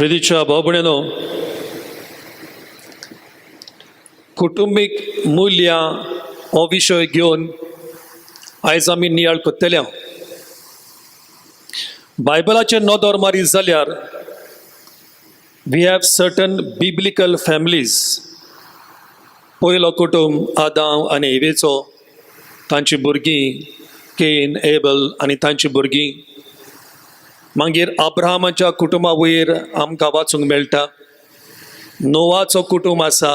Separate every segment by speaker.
Speaker 1: प्रितीच्या भाव भयणींनो, कुटुंबीक मुल्यां हो विशय घेवन आयज आमी नियाळ करतले. बायबलाचेर नदर मारीत जाल्यार we have certain biblical families. पयलो कुटुंब आदाम आनी एवेचो, तांची भुरगीं केन, एबल आनी तांची भुरगीं. मागीर अब्राहमाच्या कुटुंबा वयर आमकां वाचूंक मेळटा, नोवाचो कुटुंब आसा.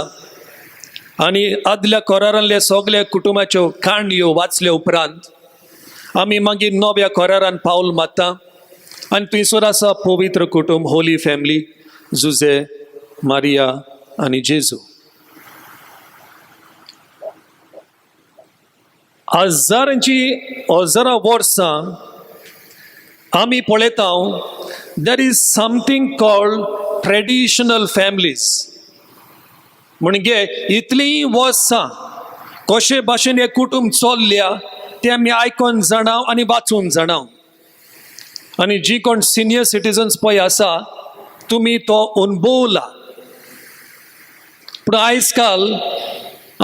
Speaker 1: आनी आदल्या कोरारांतल्या सगल्या कुटुंबाच्यो काणयो वाचल्या उपरांत आमी मागीर नव्या कोरारान पावल मारता आनी थंयसर आसा पवित्र कुटुंब, होली फॅमिली, जुजे, मारिया आनी जेजू. हजारांची हजारां वर्सां आमी पळयता, there is something called traditional families. म्हणजे इतलीं वर्सां कशे भाशेन हें कुटुंब चल्ल्या तें आमी आयकोन जाणा आनी वाचून जाणा. आनी जी कोण सिनियर सिटीजन्स पळय आसा, तुमी तो अनुभवला. पूण आयज काल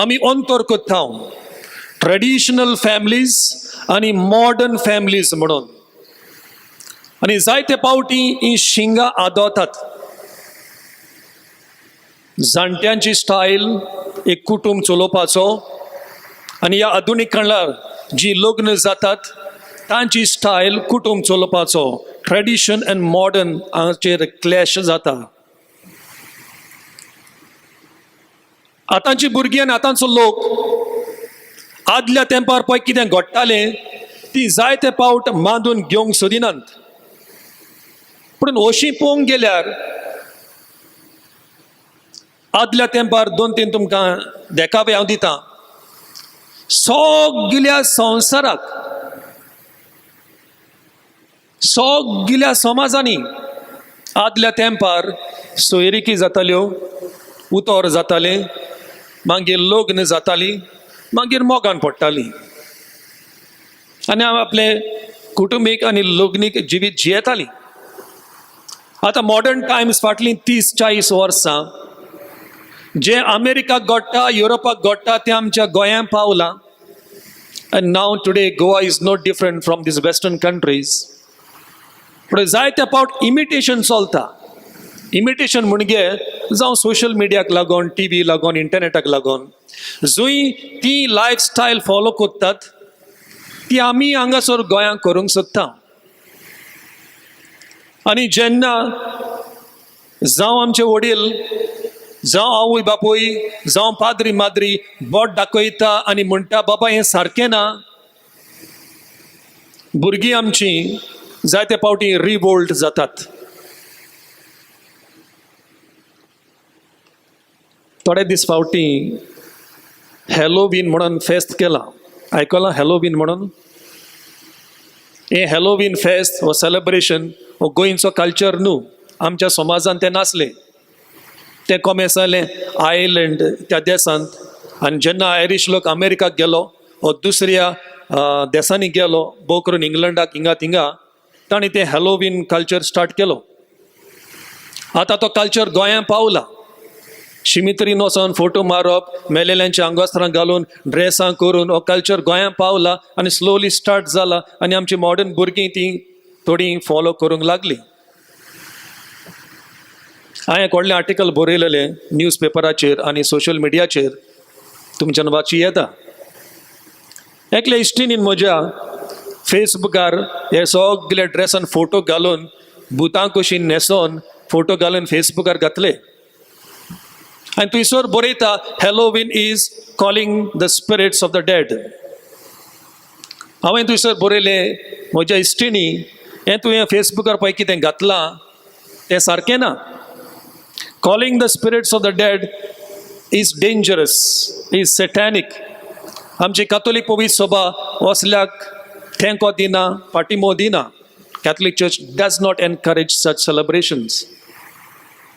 Speaker 1: आमी अंतर करता ट्रेडिशनल फॅमिलीज आनी मॉडर्न फॅमिलीज म्हणून. आनी जायते पावटी ही शिंगां आदवतात. जाणट्यांची स्टायल एक कुटुंब चलोवपाचो आनी ह्या आधुनीक काळार जी लग्न जातात तांची स्टायल कुटुंब चलोवपाचो, ट्रेडिशन एंड मॉडर्न हाचेर क्लॅश जाता. आतांची भुरगीं आनी आतांचो लोक आदल्या तेंपार पळय कितें घडटालें ती जायते पावट मांदून घेवंक सोदिनात. पूण अशी पळोवंक गेल्यार आदल्या तेंपार दोन तीन तुमकां देखावे हांव दितां. सगल्या संवसाराक, सगल्या समाजांनी आदल्या तेंपार सोयरिकी जाताल्यो, उतर जातालें, मागीर लग्न जाताली, मागीर मोगान पडटाली आनी हांव आपलें कुटुंबीक आनी लग्नीक जिवीत जियेताली. आतां मॉडर्न टायम्स फाटलीं 30-40 वर्सां जें अमेरिकाक घडटा, युरोपाक घडटा तें आमच्या गोंयांत पावलां. And now today Goa is not different from these western countries. पूण जायते पावट इमिटेशन चलता. इमिटेशन म्हणजे जावं सोशल मिडियाक लागून, टी व्ही लागून, इंटरनेटाक लागून जंय ती लायफ स्टायल फॉलो करतात ती आमी हांगासर गोंयांत करूंक सोदता. आनी जेन्ना जावं आमचे वडील, जावं आवय बापूय, जावं पाद्री माद्री बोट दाखयता आनी म्हणटा बाबा हें सारकें ना, भुरगीं आमची जायते पावटी रिवोल्ट जातात. थोडे दीस फावटी हॅलोवीन म्हणून फेस्त केलां, आयकलां हॅलोवीन म्हणून? हें हॅलोवीन फेस्त हो सेलेब्रेशन हो गोंयचो कल्चर न्हू, आमच्या समाजान तें नासलें. तें कोमेसालें आयर्लंड त्या देशांत. आनी जेन्ना आयरीश लोक अमेरिकाक गेलो वो दुसऱ्या देशांनी गेलो, भोव करून इंग्लंडाक हिंगा थिंगा, तांणी तें हॅलोवीन कल्चर स्टार्ट केलो. आतां तो कल्चर गोंयांत पावला. शिमित्रीन वचोन फोटो मारप, मेलेल्यांच्या आंगवस्त्रां घालून ड्रेसां करून हो कल्चर गोंयांत पावला आनी स्लोली स्टार्ट जाला. आनी आमची मॉडर्न भुरगीं ती थोडीं फॉलो करूंक लागली. हांवें एक व्हडलें आर्टिकल बरयलेलें न्यूज पेपराचेर आनी सोशल मिडियाचेर, तुमच्यान वाची येता. एकल्या इश्टिणीन म्हज्या फेसबुकार हे सगळे ड्रेसान फोटो घालून, भुतां कशी न्हेसोन फोटो घालून फेसबुकार घातले आनी थंयसर बरयता, Halloween is calling the spirits of the dead. हांवें थंयसर बरयलें, म्हज्या इश्टिणी, हें तुवें फेसबुकार पळय कितें घातलां तें सारकें ना. Calling the spirits of the dead is dangerous, is satanic. आमची कातोलीक पवित्र सभा असल्याक तेंको दिना, पाठिंबो दिना. Catholic Church does not encourage such celebrations.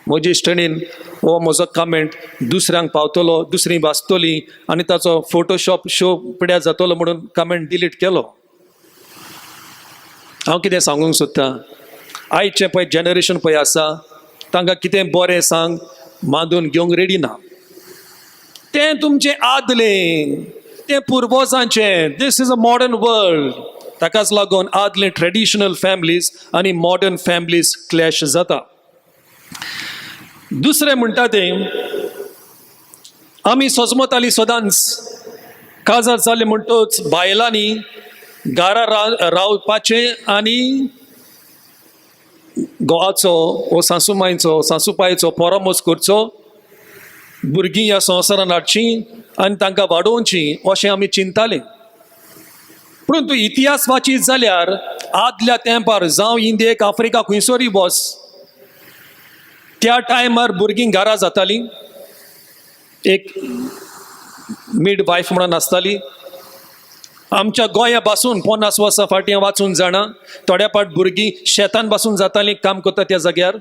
Speaker 1: म्हजी इश्टणीन हो म्हजो कमेंट दुसऱ्यांक पावतलो, दुसरी वाचतली आनी ताचो फोटोशॉप शो पिड्यार जातलो म्हणून कमेंट डिलीट केलो. हांव कितें सांगूंक सोदतां, आयचें पळय जनरेशन पळय आसा तांकां कितें बरें सांग, मांदून घेवंक रेडी ना. तें तुमचें आदलें, तें पुर्वजांचें. This is a modern world. ताकाच लागून आदले ट्रेडिशनल फॅमिलीज आनी मॉडर्न फॅमिलीज क्लॅश जाता. दुसरें म्हणटा तें, आमी सजमताली सदांच काजार जालें म्हणटच बायलांनी घरा रावपाचें आनी घोवाचो वो सासू मायचो, सासू पायचो परामर्श करचो, भुरगीं ह्या संवसारान हाडचीं आनी तांकां वाडोवचीं अशें आमी चिंताले. पूण तूं इतिहास वाचीत जाल्यार आदल्या तेंपार, जावं इंडियेक, आफ्रिका, खंयसरूय वच, त्या टायमार भुरगीं घरा जातालीं. एक मिड वायफ म्हणून आसताली. आमच्या गोंया पासून 50 वर्सां फाटीं वाचून जाणा, थोड्या पाट भुरगीं शेतान बसून जातालीं, काम करता त्या जाग्यार.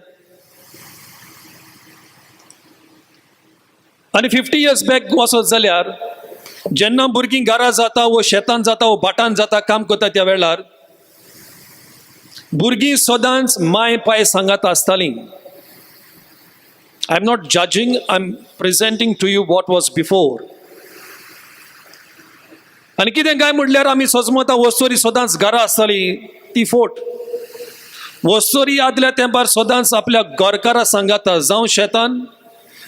Speaker 1: आनी 50 इयर्स बॅक वचत जाल्यार, जेन्ना भुरगीं घरा जाता वो शेतान जाता वो भाटान जाता, काम करता, त्या वेळार भुरगीं सदांच माय पाय सांगात आसतालीं. I am not judging, I am presenting to you what was before. आनी कितें काय म्हणल्यार, आमी सजमता वस्तोरी सदांच घरा आसताली, ती फोट. वस्तोरी आदल्या तेंपार सदांच आपल्या घरकारा सांगाता, जावं शेतान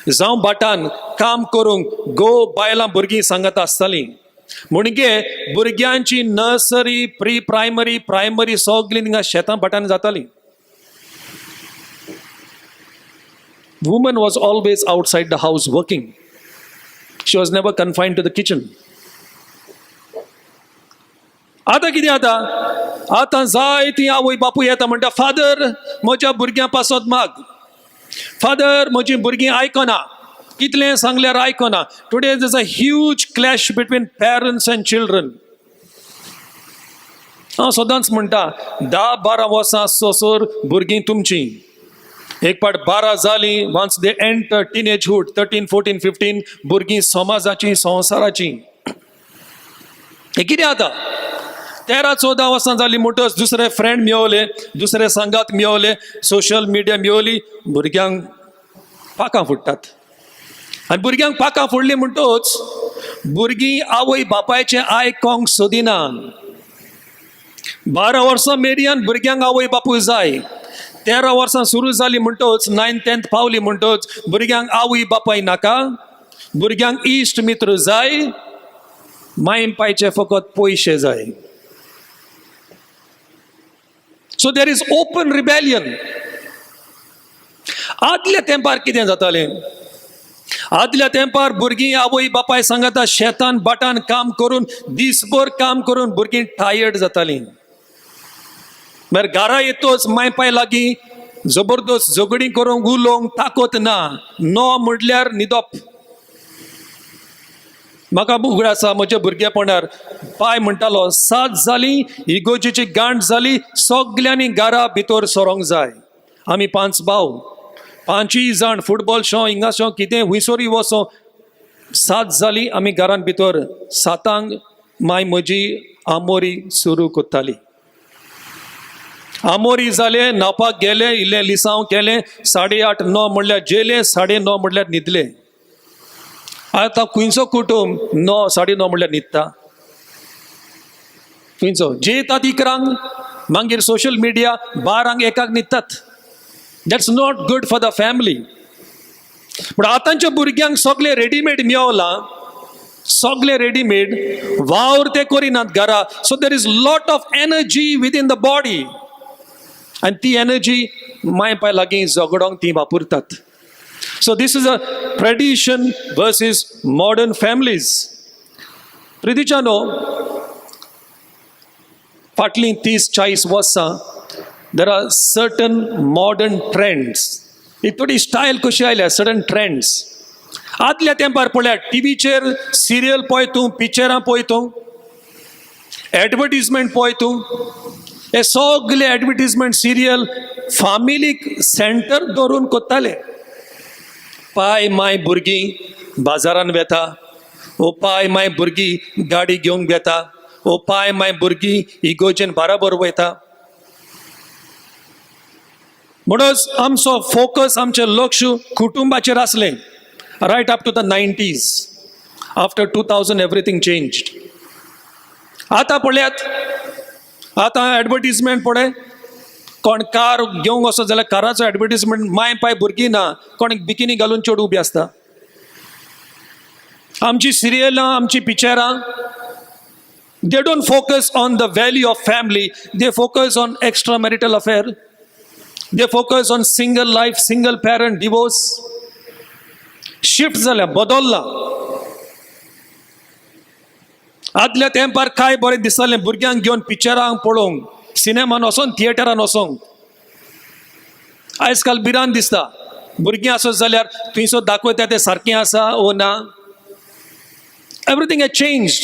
Speaker 1: जावं भाटान काम करूंक गो बायलां भुरगीं सांगात आसतालीं. म्हणजे भुरग्यांची नर्सरी, प्री प्रायमरी, प्रायमरी सगळीं थिंगा शेतां भाटान जातालीं. Woman was always outside the house working. She was never confined to the kitchen. आतां कितें जाता? आतां जाय ती आवय बापूय येता, म्हणटा, "फादर, म्हज्या भुरग्यां पासत माग. फादर, म्हजीं भुरगीं आयकना, कितलें सांगल्यार आयकना." Today is a huge clash between parents and children. हांव सदांच म्हणटा, 10-12 वर्सां आसतसर भुरगीं तुमचीं. एक पाट 12 जालीं, once they enter teenagehood, 13, 14, 15, भुरगीं समाजाचीं, संवसाराचीं. हें कितें जाता, 13-14 वर्सां जालीं म्हणटच दुसरे फ्रेंड मेवले, दुसरे सांगात मेवले, सोशल मिडिया मेवली, भुरग्यांक पाकां फुट्टात. आनी भुरग्यांक पाकां फुडलीं म्हणटच भुरगीं आवय बापायचें आयकोंक सोदिना. 12 वर्सां मेरेन भुरग्यांक आवय बापूय जाय. 13 वर्सां सुरू जालीं म्हणटच, नायन टेंथ पावली म्हणटच भुरग्यांक आवय बापाय नाका, भुरग्यांक इश्ट मित्र जाय, माय पायचे फकत पयशे जाय. So there is open rebellion. आदल्या तेंपार कितें जातालें? आदल्या तेंपार भुरगीं आवय बापाय सांगाता शेतान भाटान काम करून, दीसभर काम करून भुरगीं टायर्ड जातालीं. मागीर घरा येतोच माय पाय लागीं जबरदस्त झगडीं करूंक, उलोवंक ताकत ना. 9 म्हटल्यार न्हिदप. म्हाका उगडास आसा, म्हज्या भुरगेपणार पाय म्हणटालो, 7 जालीं, इगोजेची गांठ जाली, सगल्यांनी घरा भितर सरोंक जाय. आमी पांच भाव, पांचूय जाण फुटबॉल शो, हिंगा शो, कितें हुंयसोरी वचो, 7 जालीं आमी घरान भितर. 7ांक माय म्हजी आमोरी सुरू करताली. आमोरी जाले, न्हावपाक गेले, इल्लें लिसांव केलें, 8:30 9 म्हणल्यार जेले, 9:30 म्हणल्यार न्हिदले. आतां खंयचो कुटूंब 9 9:30 म्हणल्यार न्हिदता? खंयचो? जेतात 11क, मागीर सोशल मिडिया, 12क 1क न्हिदतात. That's not good for the family. पूण आतांच्या भुरग्यांक सगळें रेडीमेड मेवलां, सगळें रेडीमेड. वावर ते करिनात घरा. So there is lot of energy within the body आनी ती एनर्जी माय पाय लागीं झगडोंक ती वापरतात. So this is a tradition versus modern families. प्रितीच्यानो, फाटलीं 30-40 वर्सां there are certain modern trends. एक थोडी स्टायल कशी आयल्या, सर्टन ट्रेंड्स. आदल्या तेंपार पळयात, टिवीचेर सिरियल पळय तूं, पिक्चरां पळय तूं, एडवर्टीजमेंट पळय तूं, हे सगळे एडवर्टीजमेंट, सिरियल फामिलीक सेंटर दवरून करताले. पाय माय भुरगीं बाजारान वेता, ओ पाय माय भुरगीं गाडी घेवंक वेता, ओ पाय माय भुरगीं इगोजेन बाराबर वयता. म्हणून आमचो फोकस, आमचें लक्ष कुटुंबाचेर आसलें right up to the 90s. After 2000 everything changed. आतां पळयात, आतां एडवर्टीजमेंट पळय, कोण कार घेवंक वचत जाल्यार काराचो एडवर्टीजमेंट, माय पाय भुरगीं ना, कोण बिकिनी घालून चेडूं उबी आसता. आमची सिरियलां, आमची पिक्चरां, they don't focus on the value of family, they focus on extra marital affair, they focus on single life, single parent, divorce. Shift जाल्या, बदल्ला. आदल्या तेंपार काय बरें दिसतालें भुरग्यांक घेवन पिक्चरांक पळोवंक, सिनेमान वचोन, थिएटरान वचोंक. आयज काल भिरांत दिसता, भुरगीं आसत जाल्यार थंयसर दाखयता तें सारकें आसा ओ ना. Everything has changed,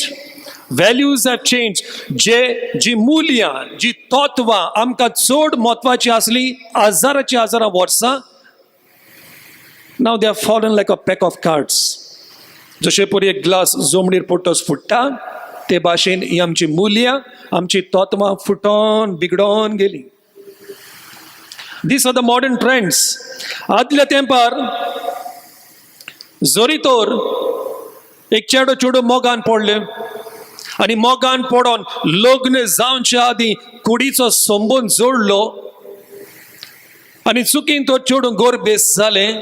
Speaker 1: values have changed. जे जी मूल्यां, जी तत्वां आमकां चड म्हत्वाची आसली हजाराची हजारां वर्सां, now they are fallen like a pack of cards. जशे परी एक ग्लास जमनीर पडटच फुट्टा, ते भाशेन ही आमची मूल्यां, आमची तत्वां फुटोन बिगडोन गेली. These are the modern trends. आदल्या तेंपार जरी तर एक चेडो चेडूं मोगान पडले आनी मोगान पडोन लग्न जावच्या आदीं कुडीचो संबंद जोडलो आनी चुकीन तो चेडूं गोरबेस जालें,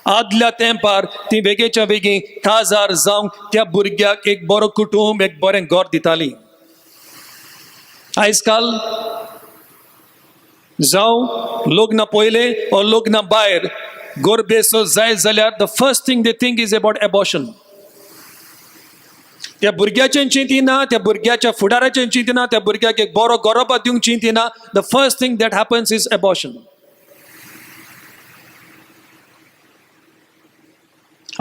Speaker 1: आदल्या तेंपार ती बेगीच्या बेगीन काजार जावंक त्या भुरग्याक एक बरो कुटूंब, एक बरें घर दिताली. आयज काल जावं लग्न पयलें ओ लग्न भायर गोरबेस जाय जाल्यार the first thing they think is about abortion. त्या भुरग्याचें चिंतिना, त्या भुरग्याच्या फुडाराचें चिंतिना, त्या भुरग्याक एक बरो गोरोबा दिवंक चिंतिना. The first thing that happens is abortion.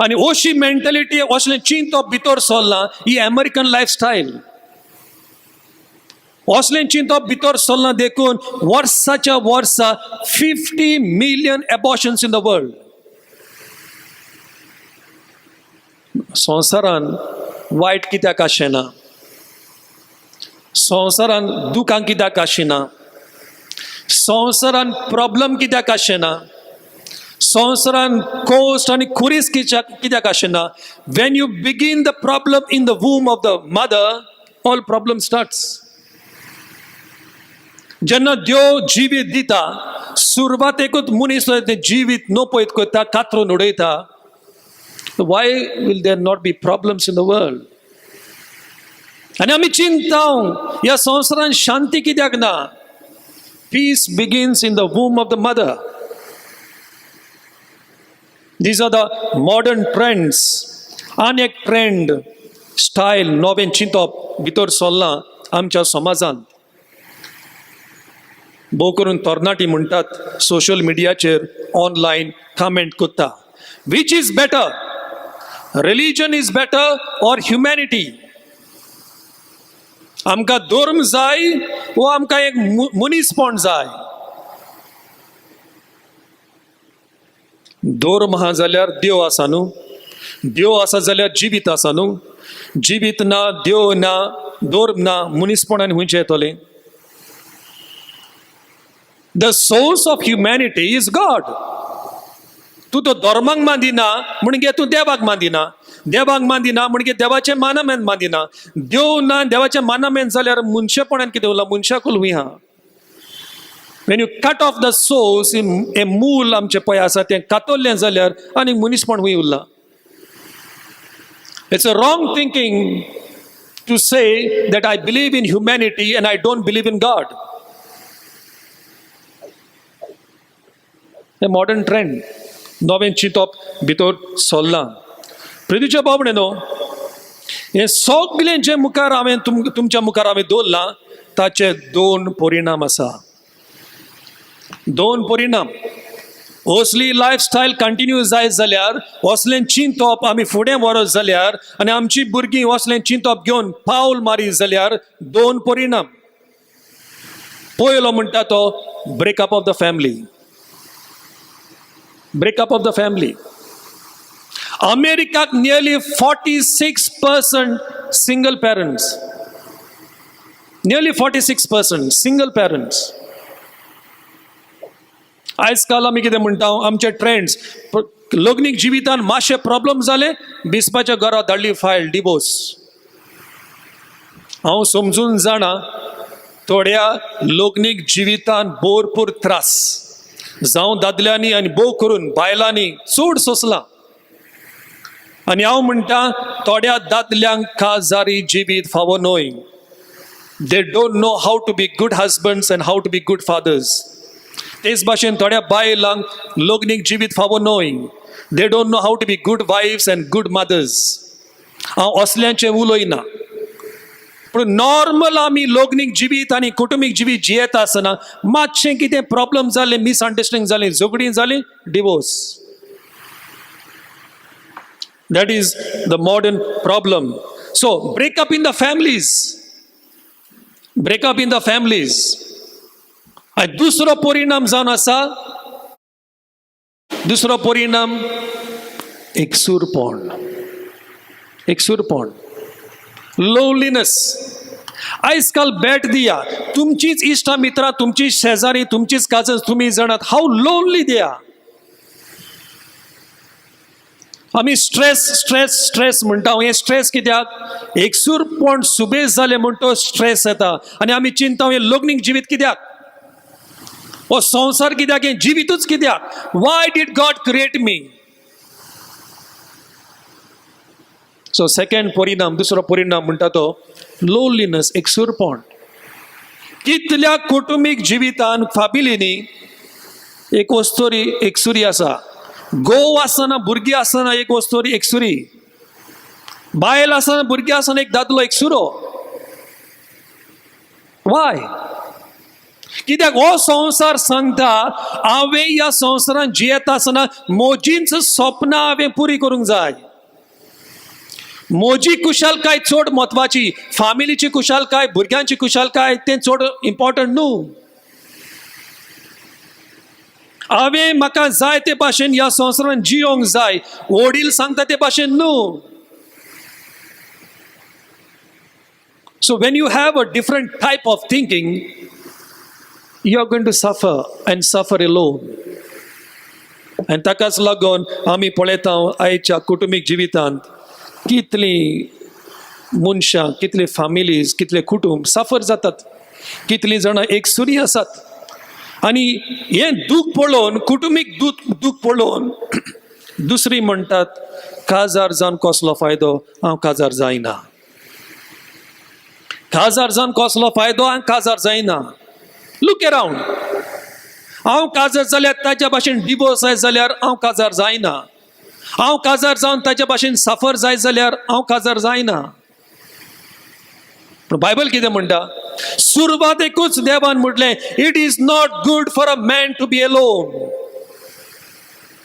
Speaker 1: आनी अशी मेंटलिटी, असलें चिंतप भितर सरलां. ही अमेरिकन लायफस्टायल, असलें चिंतप भितर सरलां देखून वर्साच्या वर्सा 50 million abortions in the world. संवसारान वायट कित्याक आशेना, संवसारान दुकां कित्याक आशिना, संवसारान प्रॉब्लम कित्याक आशिना, संवसारान कोस्ट आनी खुरीस कित्याक आशिना? When you begin the problem in the womb of the mother, all problem starts. जेन्ना देव जिवीत दिता, सुरवातेकूच मनीस तें जिवीत नपयत करता, कातरून उडयता. Why will there not be problems in the world? आनी आमी चिंता, ह्या संवसारान शांती कित्याक ना? Peace begins in the womb of the mother. These are the modern trends. आनी एक ट्रेंड, स्टायल, नवें चिंतप भितर सरलां आमच्या समाजांत. भोव करून तरणाटी म्हणटात, सोशल मिडियाचेर ऑनलायन कमेंट करता, which is better, religion is better or humanity? आमकां धर्म जाय वो आमकां एक मनीसपण जाय? धर्म आहा जाल्यार देव आसा न्हू, देव आसा जाल्यार जिवीत आसा न्हू. जिवीत ना, देव ना, धर्म ना, मनीसपण आनी खंयचें येतलें? The source of humanity is God. तूं तो धर्माक मांदिना म्हणजे तूं देवाक मांदिना, देवाक मांदिना म्हणजे देवाचें मानामेन मांदिना. देव ना, देवाचें मानामेन जाल्यार मनशेपणान कितें उरलां? मनशाकूल हुंय आहा. When you cut off the source, हें मूल आमचें पळय आसा तें कातरलें जाल्यार आनी मनीसपण हुंय उरलां? It's a wrong thinking to say that I believe in humanity and I don't believe in God. हें मॉडर्न ट्रेंड, नवें चिंतप भितर सरलां. प्रितीच्या बाबणे न्हू, हें सगळें जें मुखार हांवें तुमच्या मुखार हांवें दवरलां ताचे दोन परिणाम आसा. दोन परिणाम. असली लायफस्टायल कंटिन्यू जायत जाल्यार, असलें चिंतप आमी फुडें व्हरत जाल्यार आनी आमची भुरगीं असलें चिंतप घेवन पावल मारीत जाल्यार दोन परिणाम. पयलो म्हणटा तो breakup of the family. Breakup of the family. अमेरिकाक nearly 46% single parents, nearly 46% single parents. आयज काल आमी कितें म्हणटा, आमचे ट्रेंड्स, लग्नीक जिवितान मातशे प्रॉब्लम जाले, बिस्पाच्या घरा धाडली फायल, डिवोर्स. हांव समजून जाणा थोड्या लग्नीक जिवितान भरपूर त्रास जावं दादल्यांनी आनी भोव करून बायलांनी चड सोंसलां. आनी हांव म्हणटा थोड्या दादल्यांक काजारी जिवीत फावो न्हय. They don't know how to be good husbands and how to be good fathers. तेच भाशेन थोड्या बायलांक लग्नीक जिवीत फावो न्हय. They don't know how to be good wives and good mothers. हांव असल्यांचें उलयना, पूण नॉर्मल आमी लग्नीक जिवीत आनी कुटुंबीक जिवीत जियेता आसतना मातशें कितें प्रॉब्लम जालें, मिसअंडरस्टँडींग जालें, झगडीं जालीं, divorce. That is the modern problem. So breakup in the families, breakup in the families. आनी दुसरो परिणाम जावन आसा, दुसरो परिणाम एकसूरपण, एकसूरपण, लोनलीनस. आयज काल भेट दिया, तुमचीच इश्टा मित्रां, तुमचीच शेजारी, तुमचीच काजन्स, तुमी जाणात हाव लोनली दिया. आमी स्ट्रेस स्ट्रेस स्ट्रेस म्हणटा. हें स्ट्रेस कित्याक? एकसूरपण सुबेज जालें म्हण तो स्ट्रेस येता. आनी आमी चिंता, हें लग्नीक जिवीत कित्याक, हो संवसार कित्याक, हें जिवीतूच कित्याक? Why did God create me? So second परिणाम, दुसरो परिणाम म्हणटा तो लोनलीनस, एकसूरपण. कितल्या कुटुंबीक जिवितान फामिलींनी एक वस्तोरी एकसुरी आसा. घोव आसतना, भुरगीं आसतना एक वस्तोरी एकसुरी, बायल आसतना, भुरगीं आसतना एक दादलो एकसुरो. वाय? कित्याक हो संवसार सांगता हांवें ह्या संवसारान जियेता आसतना म्हजींच सपनां हांवें पुरी करूंक जाय. म्हजी कुशालकाय चड म्हत्वाची, फामिलीची कुशालकाय, भुरग्यांची कुशालकाय तें चड इम्पॉर्टंट न्हू. हांवें म्हाका जाय ते भाशेन ह्या संवसारान जियोंक जाय, वडील सांगता ते भाशेन न्हू. So when you have a different type of thinking, you are going to suffer and suffer alone. आनी ताकाच लागून आमी पळयता आयच्या कुटुंबीक जिवितांत कितलीं मनशां, कितली फामिलीज, कितले कुटुंब सफर जातात, कितलीं जाणां एकसुरी आसात. आनी हें दूख पळोवन, कुटुंबीक दूख पळोवन दुसरी म्हणटात काजार जावन कसलो फायदो, हांव काजार जायना. काजार जावन कसलो फायदो, हांव काजार जायना. लूक अरावंड, हांव काजार जाल्यार ताच्या भाशेन डिवोर्स जाय जाल्यार हांव काजार जायना. हांव काजार जावन ताच्या भाशेन सफर जाय जाल्यार हांव काजार जायना. पूण बायबल कितें म्हणटा? सुरवातेकूच देवान म्हटलें, it is not good for a man to be alone.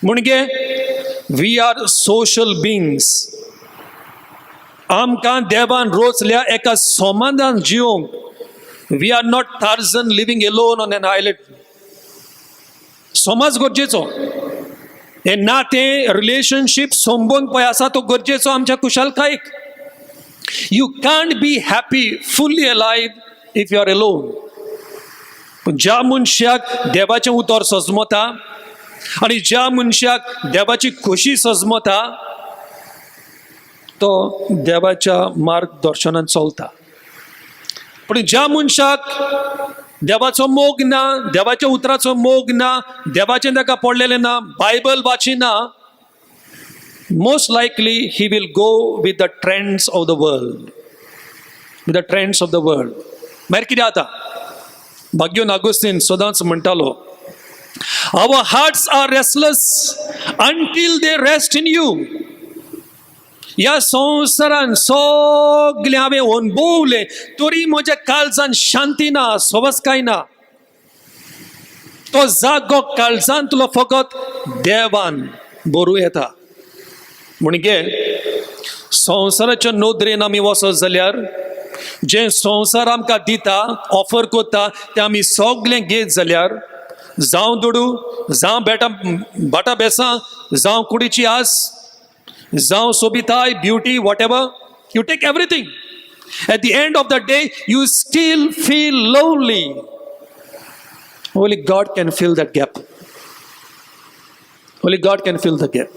Speaker 1: म्हणजे we are social beings. आमकां देवान रोचल्या एका समाधान जिवंक. We are not Tarzan living alone on an island. समाज गरजेचो, हें नातें, रिलेशनशीप, संबंद पळय आसा तो गरजेचो आमच्या कुशालकायेक. You can't be happy, fully alive if you are alone. पूण ज्या मनशाक देवाचें उतर सजमता आनी ज्या मनशाक देवाची खोशी सजमता तो देवाच्या मार्गदर्शनान चलता. पूण ज्या मनशाक देवाचो मोग ना, देवाच्या उतराचो मोग ना, देवाचें ताका पडलेलें ना, Bible वाचिना, most likely he will go with the trends of the world, with the trends of the world. मागीर कितें जाता? भाग्योन आगोस्तीन सदांच म्हणटालो, our hearts are restless until they rest in you. ह्या संवसारान सगळें हांवें अणभवलें तरी म्हज्या काळजान शांती ना, सवसकाय ना. तो जागो काळजांतलो फकत देवान भरूं येता. म्हणजे संवसाराच्या नदरेन आमी वचत जाल्यार जें संवसार आमकां दिता, ऑफर करता तें आमी सगळें घेत जाल्यार, जावं दुडू, जावं बेटा भाटां बेसां, जावं कुडीची आस, जावं सोबिताय, beauty, whatever, you take everything. At the end of the day you still feel lonely. Only God can fill that gap. Only God can fill the gap.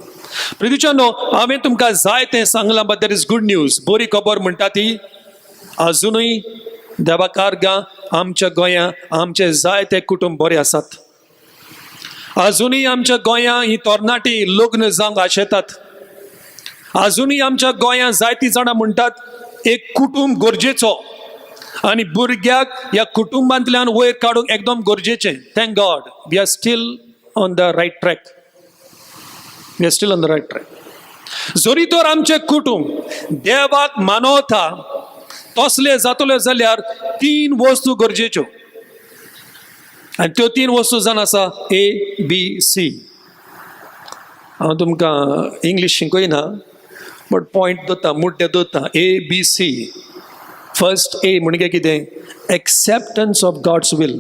Speaker 1: प्रितीच्यानो, हांवें तुमकां जाय तें सांगलां, but there is good news. बरी खबर म्हणटा ती आजुनूय देवा कारगां आमच्या गोंयां आमचे जायते कुटुंब बरे आसात. आजुनूय आमच्या गोंयां ही तरणाटी लग्न जावंक आशेतात. आजुनूय आमच्या गोंयां जायतीं जाणां म्हणटात एक कुटुंब गरजेचो आनी भुरग्याक ह्या कुटुंबांतल्यान वयर काडूंक एकदम गरजेचें. Thank God we are still on the right track. We are still on the right track. जरी तर आमचें कुटुंब देवाक मानवता तसलें जातलें जाल्यार तीन वस्तू गरजेच्यो आनी त्यो तीन वस्तू जावन आसा ए बी सी. हांव तुमकां इंग्लीश शिकयना बट पॉयंट दवरता, मुड्डे दवरता. A B C. First A म्हणजे कितें? Acceptance of God's will.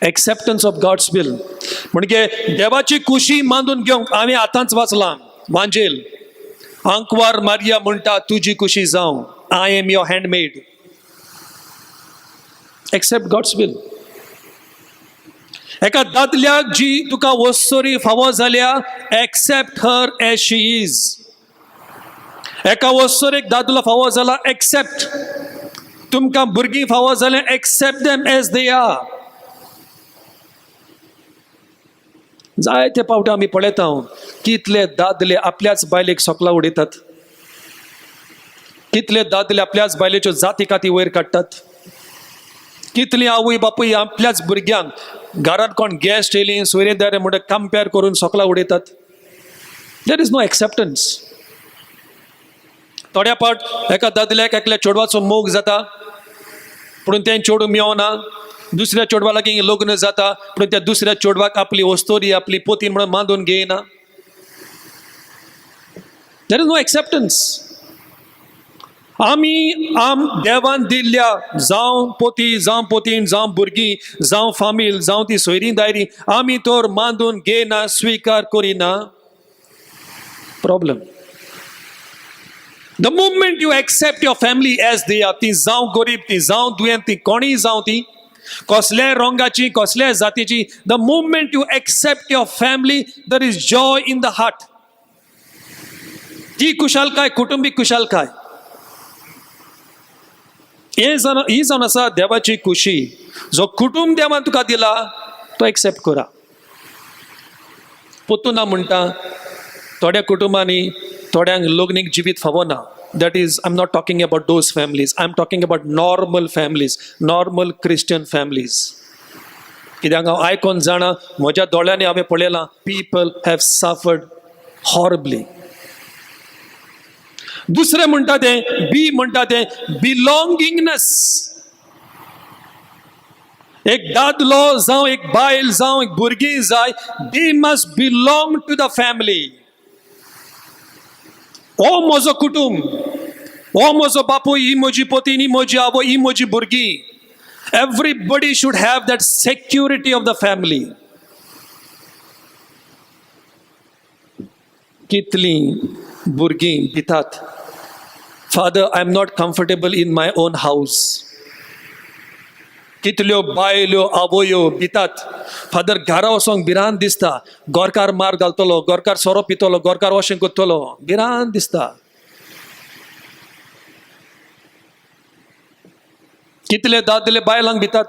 Speaker 1: Acceptance of God's will म्हणजे देवाची खुशी मानून घेवंक हांवें आतांच वाचलां वांजेल आंकवार मारिया म्हणटा तुजी खुशी जावं. I am your handmaid. Accept God's will. एका दादल्याक जी तुका वस्तोरी फावो जाल्या, accept her as she is. एका वस्तोरेक दादलो फावो जाला, एक्सेप्ट. तुमकां भुरगीं फावो जाल्यां, accept them as they are. जायते पावटी आमी पळयता कितले दादले आपल्याच बायलेक सोकला उडयतात, कितले दादले आपल्याच बायलेच्यो जाती काती वयर काडटात, कितली आवय बापूय आपल्याच भुरग्यांक घरांत कोण गॅस्ट येयली सोयरे दारे म्हणटा कंपेर करून सोकला उडयतात. There is no acceptance. थोड्या पाट एका दादल्याक एकल्या चेडवाचो मोग जाता, पूण तें चेडूं मेवना, दुसऱ्या चेडवा लागीं लग्न जाता, पूण त्या दुसऱ्या चेडवाक आपली वस्तोरी आपली पोतीन म्हणून मांदून घेयना. There is no acceptance. आमी आम देवान दिल्ल्या जावं पोती जावं पोतीन जावं भुरगीं जावं फामील जावं ती सोयरीं दायरीं आमी तर मांदून घेयना, स्विकार करिना. Problem. The moment you accept your family as they are, ती जावं गरीब, ती जावं दुयेंत, ती कोणीय जावं, ती कसल्याय रंगाची कसल्याय जातीची, the moment you accept your family there is joy in the heart. ती खुशालकाय, कुटुंबीक खुशालकाय हे जावन ही जावन आसा देवाची खुशी. जो कुटुंब देवान तुका दिला तो एक्सेप्ट करा. पोतून ना म्हणटा थोड्या कुटुंबांनी थोड्यांक लग्नीक जिवीत फावो ना. That is, I am not talking about those families, I am talking about normal families, normal Christian families. कित्याक हांव आयकोन जाणा, म्हज्या दोळ्यांनी हांवें पळयलां, पीपल have suffered horribly. दुसरें म्हणटा तें बी म्हणटा तें बिलोंगिंगनेस. एक दादलो जावं एक बायल जावं एक भुरगीं जाय, they must belong to the family. हो म्हजो कुटुंब, हो म्हजो बापूय, ही म्हजी पतीन, ही म्हजी आवय, ही म्हजी भुरगीं. Everybody should have that security of the family. कितलीं भुरगीं भितात, father I am not comfortable in my own house. कितल्यो बायल्यो आवयो भितात, फादर घरा वचोंक भिरांत दिसता, गोरकार मार घालतलो, गोरकार सोरो पितलो, गोरकार अशें करतलो, भिरांत दिसता. कितले दादले बायलांक भितात,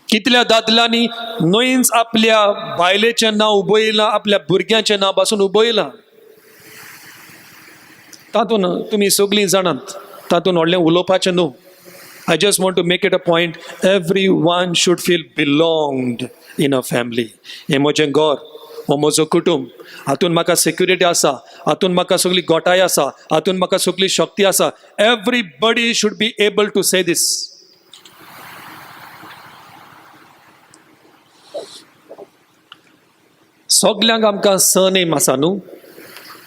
Speaker 1: कितल्या दादल्यांनी न्हयच आपल्या बायलेचें नांव उबयलां, आपल्या भुरग्यांचें नांव पासून उबयलां. तातूंत तुमी सगळीं जाणात, तातूंत व्हडलें उलोवपाचें न्हू. I just want to make it a point, everyone should feel belonged in a family. हें म्हजें घर, हो म्हजो कुटुंब, हातूंत म्हाका सेक्युरिटी आसा, हातूंत म्हाका सगळी गोटाय आसा, हातूंत म्हाका सगळी शक्ती आसा. Everybody should be able to say this. सगल्यांक आमकां सरनेम आसा न्हू,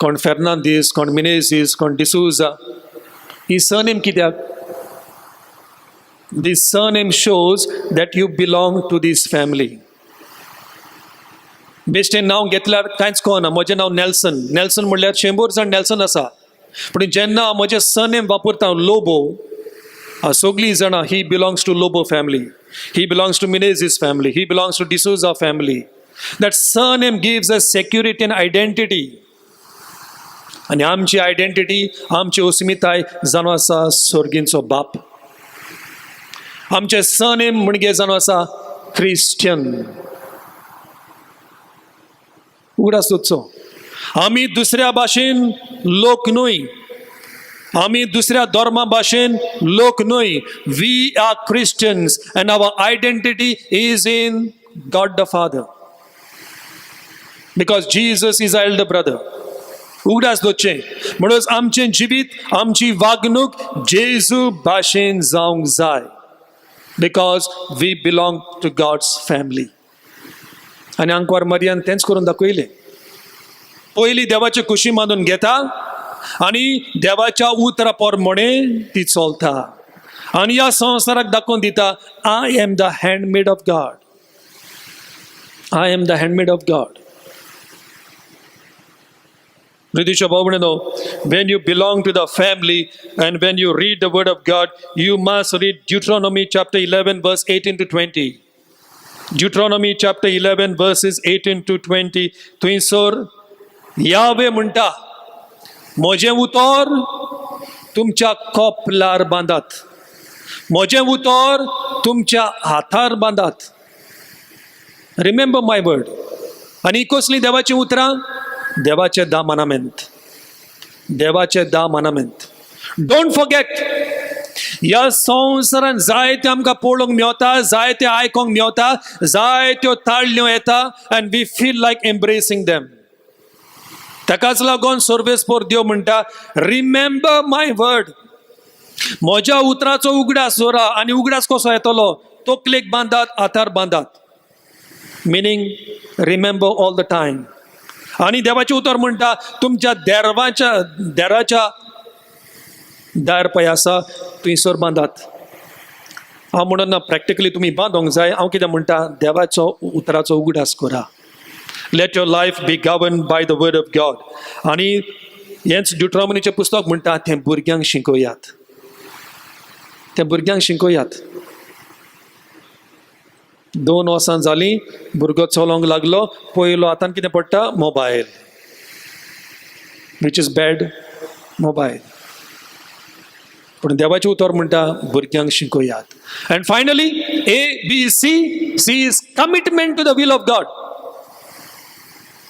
Speaker 1: कोण फेर्नांदीस, कोण मिनेझीस, कोण डिसूजा. ही सरनेम कित्याक? This surname shows that you belong to this family. बेश्टें नांव घेतल्यार कांयच कळना. म्हजें नांव नेल्सन, नेल्सन म्हणल्यार 100 जाण नेल्सन आसा, पूण जेन्ना म्हजें सरनेम वापरता लोबो, सगळीं जाणां, he belongs to Lobo family, he belongs to Menezes family, he belongs to D'Souza family. That surname gives a security and identity. आनी आमची आयडेंटिटी, आमची अस्मिताय जावन आसा सर्गींचो बाप. आमचें सरनेम म्हणजे जावन आसा क्रिश्चन. उगडास दवरचो, आमी दुसऱ्या भाशेन लोक न्हय, आमी दुसऱ्या धर्मा भाशेन लोक न्हय. We are Christians and our identity is in God the Father, because Jesus is elder brother. उगडास दवरचें. म्हणून आमचें जिवीत, आमची वागणूक जेजू भाशेन जावंक जाय, because we belong to God's family. आनी आंकवार मरियान तेंच करून दाखयलें. पयलीं देवाची खुशी मानून घेता आनी देवाच्या उतरा प्रमाणे ती चलता आनी ह्या संवसाराक दाखोवन दिता, "I am the handmaid of God, I am the handmaid of God." प्रितीच्या भावणेनो, when you belong to the family and when you read the word of God, you must read Deuteronomy chapter 11, verse 18 to 20. Deuteronomy chapter 11, verses 18 to 20. थंयसर यावे म्हणटा, म्हजें उतर तुमच्या कपलार बांदात, म्हजें उतर तुमच्या हातार बांदात. Remember my word. आनी कसलीं देवाचीं उतरां? देवाचे धा मनामेंत, देवाचे धा मनामेंत. Don't forget. ह्या संवसारान जायते आमकां पळोवंक मेवता, जायते आयकोंक मेवता, जायत्यो ताळ्यो येता and we feel like embracing them. ताकाच लागून सर्वेस्पोर देव म्हणटा, "Remember my word." म्हज्या उतराचो उगडास दवरा. आनी उगडास कसो येतलो? तकलेक बांदात, हातार बांदात, meaning remember all the time. आनी देवाचें उतर म्हणटा, तुमच्या देरवाच्या देराच्या दार पळय आसा थंयसर बांदात. हांव म्हणून ना प्रॅक्टिकली तुमी बांदोंक जाय. हांव कितें म्हणटा, देवाचो उतराचो उगडास करा. Let your life be governed by the word of God. आनी हेंच ड्युट्रॉमनीचें पुस्तक म्हणटा, तें भुरग्यांक शिकयात, तें भुरग्यांक शिकयात. 2 वर्सां जालीं, भुरगो चलोंक लागलो, पयलो हातान कितें पडटा? Mobile, which is bad, mobile. पूण देवाचें उतर म्हणटा, भुरग्यांक शिकयात. And finally, A B C. C is commitment to the will of God.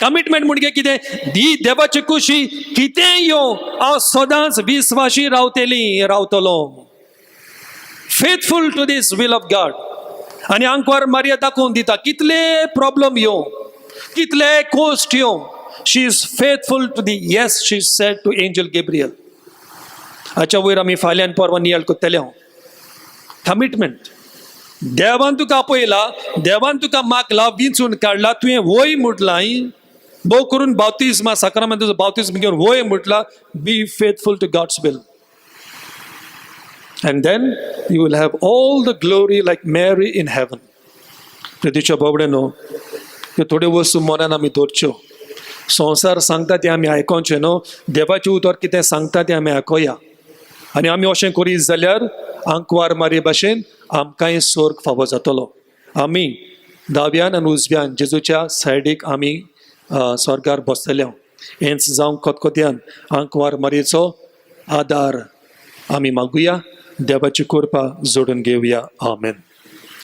Speaker 1: Commitment म्हणजे कितें? दी देवाची खुशी कितें येवं, हांव सदांच विस्वाशी रावतली, रावतलो, faithful to this will of God. आनी आंकवार मारिया दाखोवन दिता, कितले प्रॉब्लम येवं, कितले कोस्ट येवं, she is faithful to the yes she said to angel Gabriel. हाच्या वयर आमी फाल्यां परवां नियाळ करतले. हांव कमिटमेंट. देवान तुका आपयला, देवान तुका मागला, विंचून काडला, तुवें वय म्हटलां, भोव करून बावतिज्मा साक्रामेंताचो बावतिज्म घेवन वय म्हटला, be faithful to God's will and then you will have all the glory like Mary in heaven. प्रितीच्या बाबड्यानो, ह्यो थोड्यो वस्तू मनान आमी दवरच्यो. संवसार सांगता तें आमी आयकोचें न्हू, देवाचें उतर कितें सांगता तें आमी आयकोया. आनी आमी अशें करीत जाल्यार आंकवार मारये भाशेन आमकांय स्वर्ग फावो जातलो. आमी दाव्यान आनी उजव्यान जेजूच्या सायडीक आमी स्वर्गार बसतले. हेंच जावंक खतखत्यान आंकवार मारयेचो आदार आमी मागुया. देवाची कृपा जोडून घेवया. आमेन.